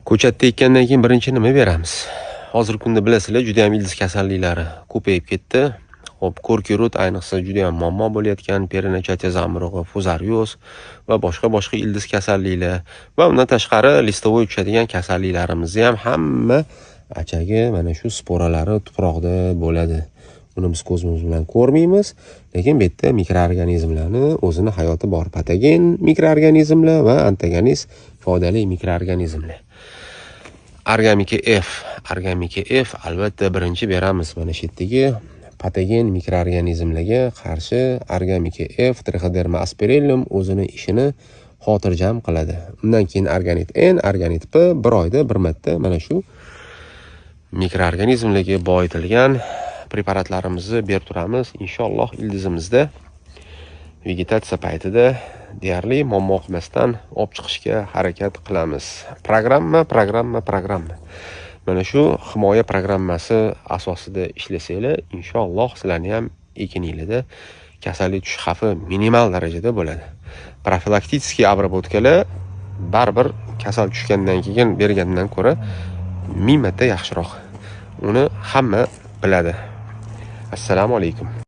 Ko'chatda ekkandan keyin birinchi nima beramiz? Hozirgi kunda bilasizlar, juda ham ildiz kasalliklari ko'payib ketdi. Xo'p, корки рот ayniqsa juda ham muammo bo'layotgan, перначатие zamburug'i, fuzarioz va boshqa-boshqa ildiz kasalliklar va undan tashqari листовой tushadigan kasalliklarimizni ham hamma achagi mana shu sporalari tuproqda bo'ladi. Uni biz ko'zimiz bilan ko'rmaymiz, lekin bu yerda mikroorganizmlarni o'zini hayoti bor. Patogen mikroorganizmlar va antagonist foydali mikroorganizmlar. Argamika F, Argamika F albatta birinchi beramiz mana shu yerdagi patogen mikroorganizmlarga qarshi. Argamika F, Trichoderma asperellum o'zini ishini xotirjam qiladi. Undan keyin Arganit N, Arganit P bir oyda bir marta mana shu mikroorganizmlarga boyitilgan preparatlarimizni berib turamiz. Inshaalloh ildizimizda vegetatsiya paytida deyarli muammo qilmasdan olib chiqishga harakat qilamiz. Programma, programma, programma. Mana shu himoya programmasi asosida ishlasanglar, inshaalloh sizlarni ham ekininglarda kasallik tushish xavfi minimal darajada bo'ladi. Profilaktik обработка lar baribir kasal tushgandan keyin bergandan ko'ra 1000 marta yaxshiroq. Uni hamma biladi. Assalomu alaykum.